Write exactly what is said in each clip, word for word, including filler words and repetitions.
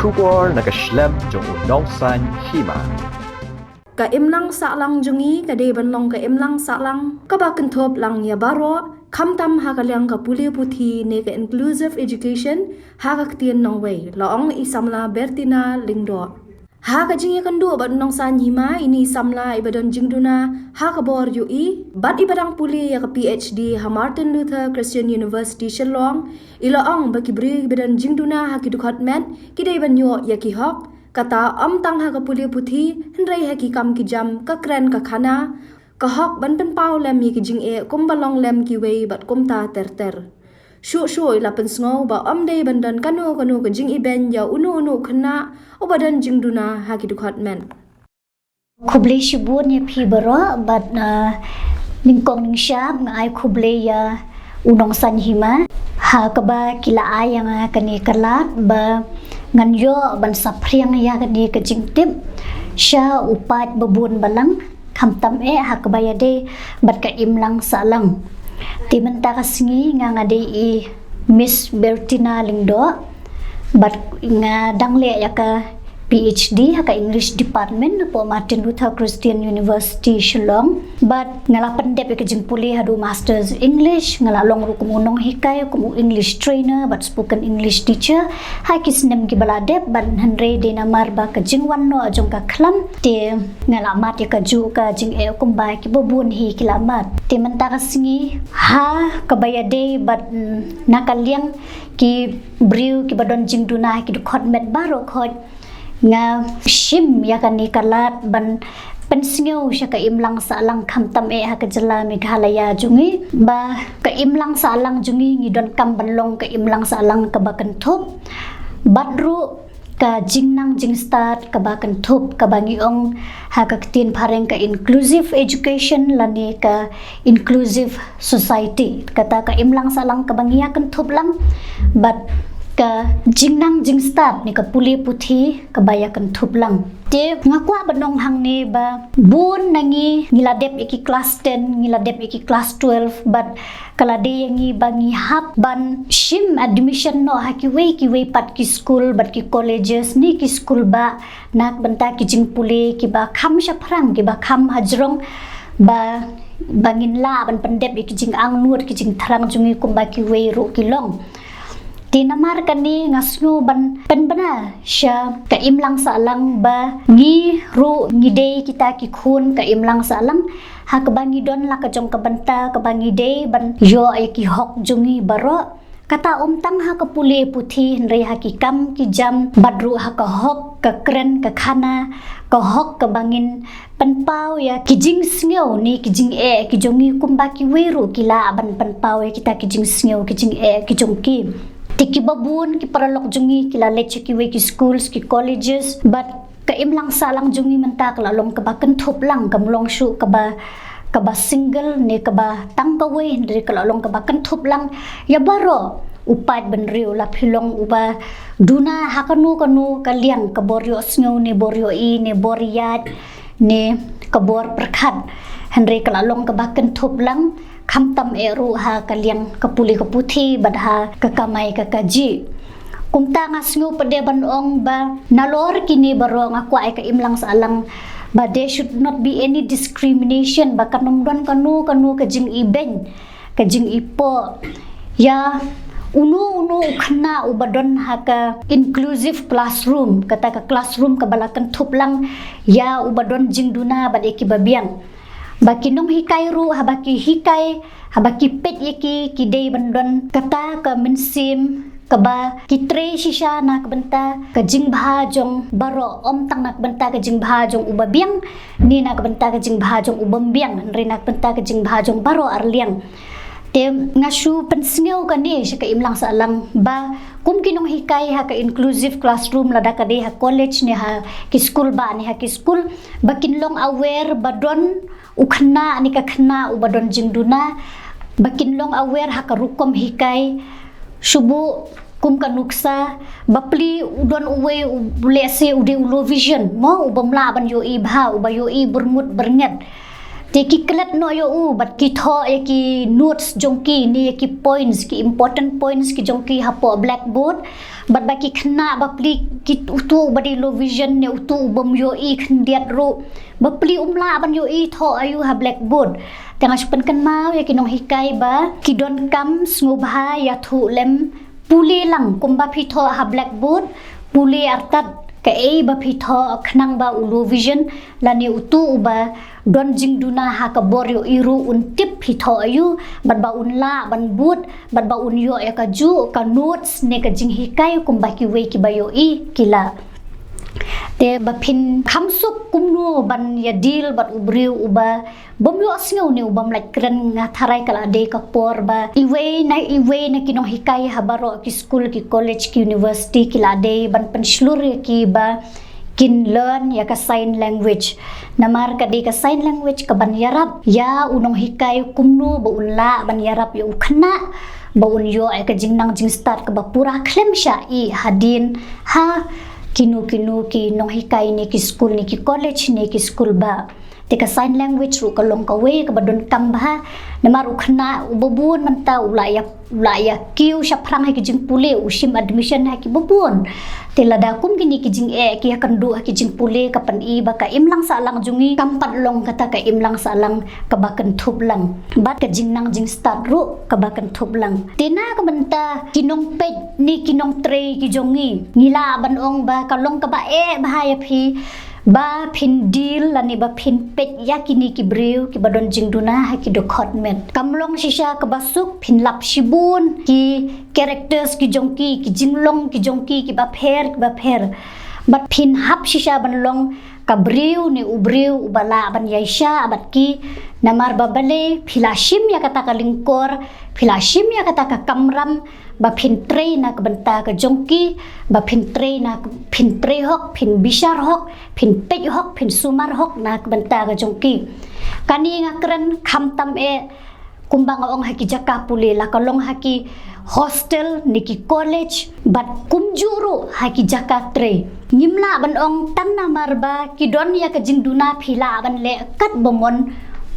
Khubor na ka shlem jong u Nongsaiñ Hima. Ka imlang sahlang jong ngi ka dei ban long ka imlang sahlang kaba kynthup lang ïa baroh, khamtam ha ka liang ka pule puthi ne ka inclusive education ha ka ktien nongwei, la ong i samla Bertina Lyngdoh. Ha ka jingïakynduh bad u Nongsaiñ Hima, ine i samla iba don jingduna ha ka bor ïohi bad iba dang pule ïa ka PhD ha Martin Luther Christian University Shillong, i la ong ba ki briew kiba don jingduna ha ki dkhot met ki dei ban ïoh ïa ki hok, kata ym tang ha ka pule puthi, hynrei ha ki kam ki jam, ka kren ka khana, ka hok ban pynpaw lem ïa ki jingeh kumba long lem kiwei bad kumta ter ter. Shuh shuh i la pynsngew ba ym dei ban don kano kano ka jingibeiñ ïa uno uno u khynnah uba don jingduna ha ki dkhot met. Khublei shibun ïa phi baroh bad, ah, nyngkong nyngshap nga ai khublei ïa u Nongsaiñ Hima ha kaba ki la ai ïa nga kane ka lad ba ngan ïoh ban saphriang ïa kane ka jingtip sha u paid babun balang, khamtam eh ha kaba ïadei bad ka imlang sahlang. Te mynta ka sngi nga, nga dei i Miss Bertina Lyngdoh bad nga dang leh ïa ka PhD ha ka English Department hapoh Martin Luther Christian University Shillong. Bad nga la pyndep ïa ka jingpule haduh Masters English, nga la long ruh kum u nonghikai, kum u English trainer bad spoken English teacher ha ki snem kiba la dep, bad hynrei dei namar ba ka jingwan noh jong ka khlam, te nga la mad ïa kajuh ka jingeh kumba kiba bun hi ki la mad. Te mynta ka sngi ha kaba ïadei bad, mm, na ka liang ki briew kiba don jingduna ha ki dkhot met baroh khoit, nga shim ïa kane ka lad ban pynsngew sha ka imlang sahlang, khamtam eh ha ka jylla Meghalaya jong ngi, ba ka imlang sahlang jong ngi ngi donkam ban long ka imlang sahlang kaba kynthup bad ruh ka jingnang jingstad kaba kynthup, kaba ngi ong ha ka ktien phareng ka inclusive education lane ka inclusive society. Kata ka imlang sahlang kaba ngi ïa kynthup lang bad ka jingnang jingstad ne ka pule puthi kaba ïa kynthup lang. Te nga kwah ban ong hangne ba bun na ngi, ngi la dep ïa ki class ten, ngi la dep ïa ki class twelve, bad ka la dei ïa ngi ba ngi hap ban shim admission noh ha kiwei kiwei pat ki skul bad ki colleges ne ki skul ba, na ka bynta ki jingpule kiba kham shaphrang, kiba kham hajrong, ba, ba ngin lah ban pyndep ïa ki jingangnud, ki jingthrang jong ngi kumba kiwei ruh ki long. Te namar kane nga sngew ban pynbna sha ka imlang sahlang ba ngi ruh ngi dei kita ki khun ka imlang sahlang, ha kaba ngi don la ka jong ka bynta kaba ngi dei ban ïoh ïa ki hok jong ngi baroh. Kata ym tang ha ka pule puthi, hynrei ha ki kam ki jam bad ruh ha ka hok ka kren ka khana, ka hok kaba ngin pynpaw ïa ki jingsngew ne ki jingeh ki jong ngi kumba kiwei ruh ki lah ban pynpaw ïa kita ki jingsngew ki jingeh ki jong ki. Te kiba bun ki paralok jong ngi ki la leit sha kiwei ki schools, ki colleges, bad ka imlang sahlang jong ngi mynta ka la long kaba kynthup lang, kam long shuh kaba, kaba single ne kaba tang kawei, hynrei ka la long kaba kynthup lang ïa baroh u paid bynriew, la phi long uba duna ha kano kano ka liang, ka bor ïohsngew ne bor ïohi ne bor ïaid ne ka bor pyrkhat, hynrei ka la long kaba kynthup lang, khamtam eh ruh ha ka liang ka pule ka puthi bad ha ka kamai ka kajih. Kumta nga sngew pat de ban ong ba nalor kine baroh nga kwah ïa ka imlang sahlang ba there should not be any discrimination, ba kan ym don kano kano ka jingibeiñ, ka jingipoh ïa uno uno u khynnah uba don ha ka inclusive classroom, kata ka classroom kaba la kynthup lang ïa uba don jingduna bad ïa kiba biang. Ba ki nonghikai ruh haba ki hikai, haba ki peit ïa ki, ki dei ban don kata ka mynsiem kaba ki trei shisha na ka bynta ka jingbha jong baroh, ym tang na ka bynta ka jingbha jong uba biang ne na ka bynta ka jingbha jong u bym biang, hynrei na ka bynta ka jingbha jong baroh arliang. Te nga shu pynsngew kane sha ka imlang sahlang ba kum ki nonghikai ha ka inclusive classroom, lada ka dei ha college ne ha ki skul bah ne ha ki skul, ba kin long aware ba don u khynnah ne ka khynnah uba don jingduna, ba kin long aware ha ka rukom hikai, shu buh kum ka nuksa, ba plie u don uwei u, lehse u dei u low vision mo, u bym lah ban ïohi bha, uba ïohi byrngut byrnget. Te ki klet noh ïa u bad ki thoh ïa ki notes jong ki ne ïa ki points, ki important points ki jong ki hapoh blackboard, Bad ba ki khynnah ba pli, ki utu ba dei low vision ne utu u bym ïohi khyndiat ruh, ba pli um lah ban ïohi thoh aïu ha blackboard. Te nga shu pynkynmaw ïa ki nonghikai ba ki donkam sngewbha ïathuh lem, pule lang kumba phi thoh ha blackboard, pule artat kaei ba phi thoh khnang ba u low vision lane utu uba don jingduna ha ka bor ïohi ruh un tip phi thoh aïu, bad ba un lah ban bud, bad ba un ïoh ïa kajuh ka notes ne ka jinghikai kumba kiwei kiba ïohi ki lah. Te ba phin kham suk kumno ban ïa deal bad u briew uba bym ïohsngew ne u bym lait kren, nga tharai ka la dei ka por ba iwei na iwei na ki nonghikai ha baroh ki skul, ki college, ki university ki la dei ban pynshlur ïa ki ba kin learn ïa ka sign language. Namar ka dei ka sign language kaban ïarap ïa u nonghikai kumno ba un lah ban ïarap ïa u khynnah ba un ïoh ïa ka jingnang jingstad kaba pura khlem shah ïeh hadien ha kino kino ki nonghikai ne ki skul ne ki college ne ki skul ba. Te ka sign language ruh ka long kawei kaba donkam bha. Namar u khynnah uba bun mynta u la ïa, u la ïa kiew shaphrang ha ki jingpule, u shim admission ha kiba bun. Te lada kum kine ki jingeh ki ïakynduh ha ki jingpule, ka pyni ba ka imlang sahlang jong ngi kam pat long kata ka imlang sahlang kaba kynthup lang, bad ka jingnang jingstad ruh kaba kynthup lang. Te na ka bynta ki nongpeit ne ki nongtrei ki jong ngi, ngi lah ban ong ba ka long kaba eh bha ïa phi ba phin deal lane ba phin peit ïa kine ki briew kiba don jingduna ha ki dkhot met. Kam long shisha kaba suk, phin lap shibun ki characters ki jong ki, ki jinglong ki jong ki kiba pher kiba pher. Bad phin hap shisha ban long ka briew ne u briew uba lah ban ïaishah bad ki. Namar ba balei, phi la shim ïa kata ka lyngkor, phi la shim ïa kata ka kamram ba phin trei na ka bynta ka jong ki, ba phin trei na, phin trei hok, phin bishar hok, phin peit hok, phin sumar hok na ka bynta ka jong ki. Kane nga kren khamtam eh kumba nga ong ha ki jaka pule, la ka long ha ki hostel ne ki college, bad kumjuh ruh ha ki jaka trei. Ngim lah ban ong tang namar ba ki don ïa ka jingduna phi lah ban leh katba mon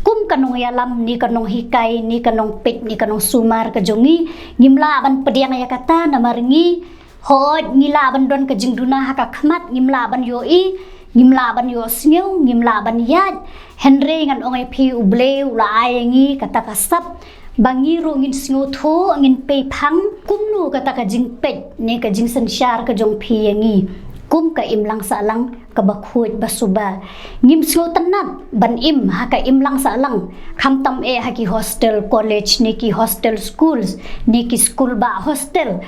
kum ka nongïalam ne ka nonghikai ne ka nongpeit ne ka nongsumar ka jong ngi. Ngim lah ban pdiang ïa kata namar ngi, hooid ngi lah ban don ka jingduna ha ka khmat, ngim lah ban ïohi, ngim lah ban ïohsngew, ngim lah ban ïaid. Hynrei ngan ong ïa phi, U Blei u la ai ïa ngi kata ka sap ba ngi ruh ngin sngewthuh, ngin peiphang kumno kata ka jingpeit ne ka jingsynshar ka jong phi ïa ngi kum ka imlang sahlang kaba khuid ba suba. Ngim sngewtynnat ban im ha ka imlang sahlang, khamtam eh ha ki hostel college ne ki hostel schools ne ki skul bah hostel.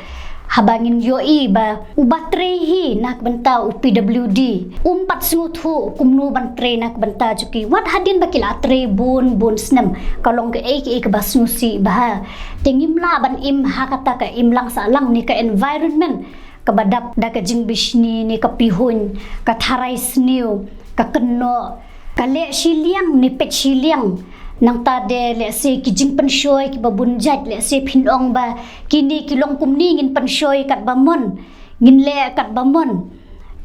Haba ngin ïohi ba uba trei hi na ka bynta u P W D um pat sngewthuh kumno ban trei na ka bynta jong ki, wat hadien ba ki la trei bun bun snem, ka long kaei kaei kaba sngewsih bha. Te ngim lah ban im ha kata ka imlang sahlang ne ka environment kaba dap da ka jingbishni ne ka pihuiñ, ka tharai sniew, ka kynnoh, ka leh shiliang ne peit shiliang. Nangta de lehse ki jingpynshoi kiba bun jait, lehse phin ong ba kine ki long kumne, ngin pynshoi katba mon, ngin leh katba mon,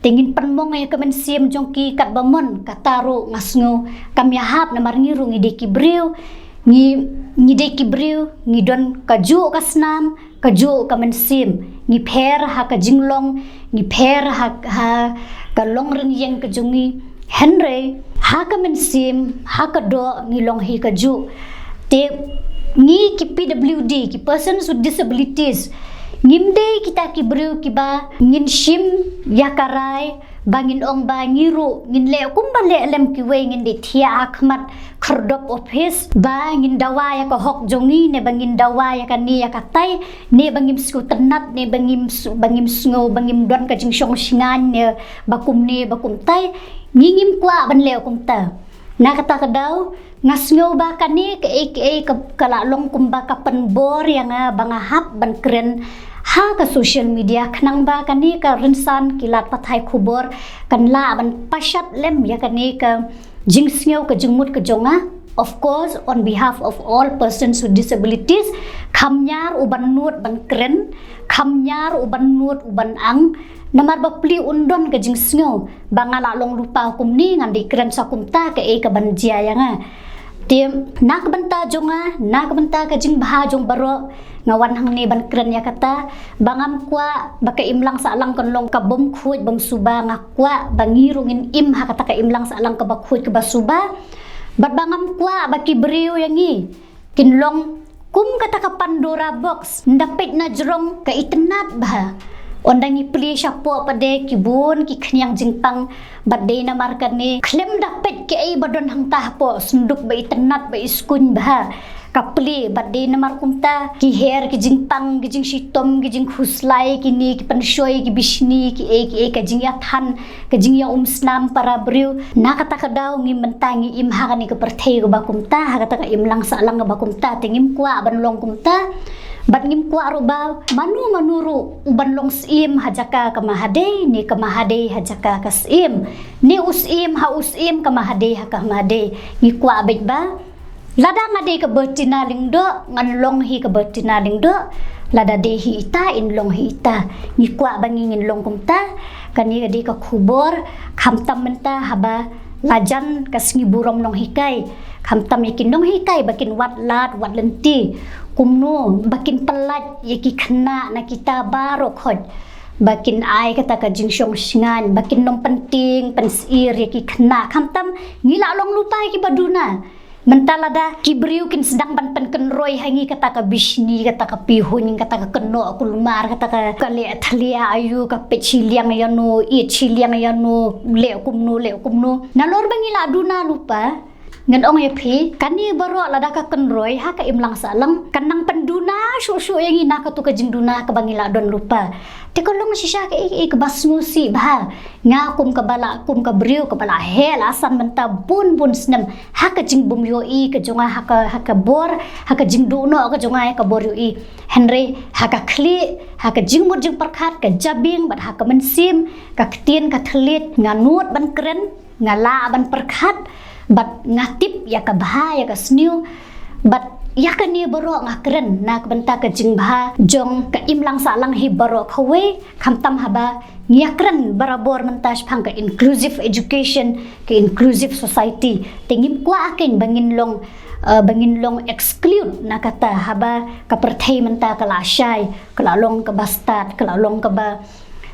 te ngin pynmong ïa ka mynsiem jong ki katba mon. Kata ruh nga sngew kam ïahap namar ngi ruh ngi dei ki briew, ngi, ngi dei ki briew, ngi don kajuh ka snam, kajuh ka mynsiem, ngi pher ha ka jinglong, ngi pher ha, ha ka longrynïeng ka jong ngi. Hynrei ha ka mynsiem, ha ka doh ngi long hi kajuh. Te ngi ki P W D, ki persons with disabilities, ngim dei kita ki briew kiba ngin shim ïa ka rai ba ngin ong ba ngi ruh ngin leh kumba leh lem kiwei, ngin dei thiah ha khmat khyrdop office ba ngin dawa ïa ka hok jong ngi ne ba ngin dawa ïa kane ïa katai, ne ba ngim sngewtynnat ne ba ngim s-, ba ngim sngew, ba ngim don ka jingshong shngaiñ ne ba kumne ba kumtai. Ngi ngim kwah ban leh kumta. Na kata ka daw nga sngew ba kane kaei kaei ka, ka la long kumba ka pynbor ïa nga ba nga hap ban kren ha ka social media khnang ba kane ka rynsan ki lad pathai khubor kan lah ban pashat lem ïa kane ka jingsngew ka jingmut ka jong nga. Of course, on behalf of all persons with disabilities, kham ñiar u ban nud ban kren, kham ñiar u ban nud u ban ang, namar ba pli un don ka jingsngew ba nga la long lypa kumne, ngan dei kren sa kumta, kaei ka ban jia ïa nga. Te na ka bynta jong nga, na ka bynta ka jingbha jong baroh, nga wan hangne ban kren ïa kata ba ngam kwah ba ka imlang sahlang kan long ka bym khuid bym suba. Nga kwah ba ngi ruh ngin im ha kata ka imlang sahlang kaba khuid kaba suba. Bad ba ngam kwah ba ki briew ïa ngi kin long kum kata ka Pandora box, nda peit na jrong ka itynnad bha. Ynda ngi plie shapoh pat de ki bun ki khñiang jingpang, bad dei namar kane khlem da peit kiei ba don hangta hapoh synduk ba itynnad ba iskuiñ bha. Ka plie bad dei namar kumta ki her ki jingpang, ki jingshitom, ki jingkhuslai, kine ki pynshoi, ki bishni, kiei kiei, ka jingïathan, ka jingïaumsnam para briew. Na kata ka daw ngim bynta ngi im ha kane ka pyrthei kaba kumta, ha kata ka imlang sahlang kaba kumta. Te ngim kwah ban long kumta. Bad ngim kwah ruh ba mano mano ruh u ban long syiem ha jaka ka Mahadei, ne ka Mahadei ha jaka ka syiem, ne u syiem ha u syiem, ka Mahadei ha ka Mahadei. Ngi kwah beit ba lada nga dei ka Bertina Lyngdoh, ngan long hi ka Bertina Lyngdoh. Lada dei hi ita, in long hi ita. Ngi kwah ba ngi ngin long kumta. Kane ka dei ka khubor, khamtam mynta haba la jan ka sngi burom nonghikai. Khamtam ïa ki nonghikai ba kin wad lad wad lynti, kumno ba kin pyllait ïa ki khynnah na kita baroh khoit, ba kin ai kata ka jingshong shngaiñ, ba kin nym pyntieng pynsyir ïa ki khynnah. Khamtam ngi la long lypa ïa kiba duna. Mynta lada ki briew kin sdang ban pynkynroi ha ngi kata ka bishni, kata ka pihuiñ, kata ka kynnoh kulmar, kata ka, ka leh thlia aïu, ka peit shiliang ïano, ïeit shiliang ïano, leh kumno, leh kumno. Nalor ba ngi la duna lypa, ngan ong ïa phi, kane baroh lada ka kynroi ha ka imlang sahlang, kan nang pynduna shuh shuh ïa ngi na katu ka jingduna kaba ngi la don lypa. Te ka long shisha kaei kaei kaba sngewsih bha. Nga kum kaba la, kum ka briew kaba la heh la san mynta bun bun snem ha ka jingbymïohi ka jong nga ha ka, ha ka bor, ha ka jingduhnoh ka jong nga ïa ka bor ïohi. Hynrei ha ka khlieh, ha ka jingmut jingpyrkhat, ka jabieng bad ha ka mynsiem, ka ktien ka thylliej, nga nud ban kren, nga lah ban pyrkhat, bad nga tip ïa ka bha ïa ka sniew. Bad ïa kane baroh nga kren na ka bynta ka jingbha jong ka imlang sahlang hi baroh kawei, khamtam haba ngi ïakren barabor mynta shaphang ka inclusive education, ka inclusive society. Te ngim kwah keiñ ba ngin long, eh, ba ngin long exclude na kata haba ka pyrthei mynta ka la shai, ka la long kaba stad, ka la long kaba,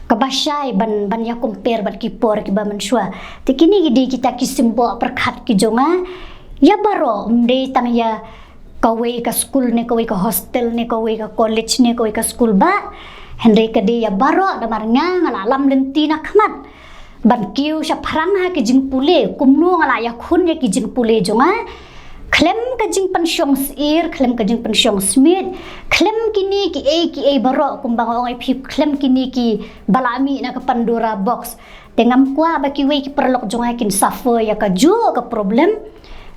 kaba shai ban, ban ïa compare bad ki por kiba mynshuwa. Te kine ki dei kita ki symboh pyrkhat ki jong nga ïa baroh, ym dei tang ïa kawei ka skul ne kawei ka hostel ne kawei ka college ne kawei ka skul ba. Hynrei ka dei ïa baroh, namar nga nga la lam lynti na khmat ban kiew shaphrang ha ki jingpule, kumno nga la ïakhun ïa ki jingpule jong nga. Khlem ka jingpynshong syier, khlem ka jingpynshong smiej, khlem kine kiei kiei baroh kumba nga ong ïa phi, khlem kine kiba la mih na ka Pandora box. Te ngam kwah ba kiwei ki paralok jong nga kin suffer ïa kajuh ka problem.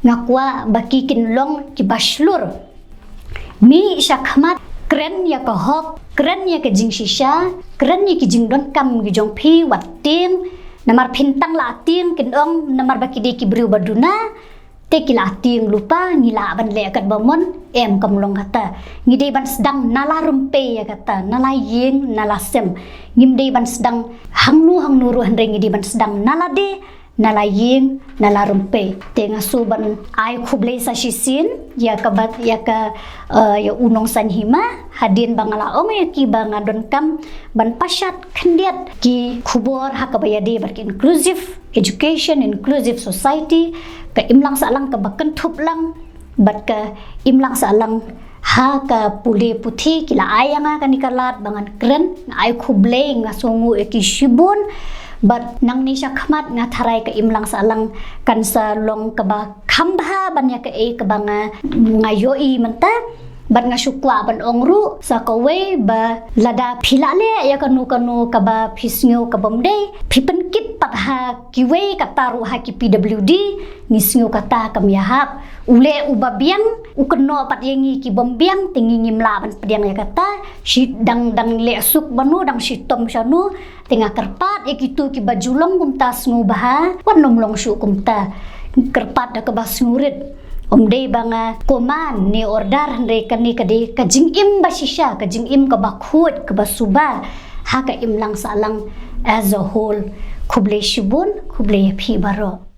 Nga kwah ba ki kin long kiba shlur. Mih shakhmat, kren ïa ka hok, kren ïa ka jingshisha, kren ïa ki jingdonkam ki jong phi, wat tieng. Namar phin tang la tieng kin ong namar ba ki dei ki briew ba duna te ki la tieng lypa, ngi lah ban leh katba mon. Em, kam long kata. Ngi dei ban sdang na la rympei ïa kata, na la ïing na la sem. Ngim dei ban sdang hangno hangno ruh, hynrei ngi dei ban sdang na lade, na la ïing na la rympei. Te nga shu ban ai khublei sa shisien ïa ka, bad ïa ka, eh, ïa u Nongsaiñ Hima, hadien ba nga la ong ïa ki ba nga donkam ban pashat khyndiat ki khubor ha kaba ïadei bad ki inclusive education, inclusive society, ka imlang sahlang kaba kynthup lang bad ka imlang sahlang ha ka pule puthi. Ki la ai ïa nga kane ka lad ba ngan kren. Nga ai khublei, nga sngewnguh ïa ki shibun. Bad nangne shakhmat nga tharai ka imlang sahlang kan sa long kaba kham bha ban ïa kaei kaba nga, nga ïohi mynta. Bad nga shu kwah ban ong ruh sa kawei ba lada phi la leh ïa kano kano kaba phi sngew ka bym dei, phi pynkit pat ha kiwei, kata ruh ha ki P W D, ngi sngew kata kam ïahap. U leh uba biang u kynnoh pat ïa ngi ki bym biang, te ngi ngim lah ban pdiang ïa kata. Shi dang, dang leh suk mano, dang shitom shano. Te nga kyrpad ïa kitu kiba ju long kumta sngewbha, wat nym long shuh kumta. Kyrpad da kaba sngewrit. Ym dei ba nga command ne order, hynrei kane ka dei ka jingim ba shisha, ka jingim kaba khuid kaba suba ha ka imlang sahlang as a whole. Khublei shibun, khublei ïa phi baroh.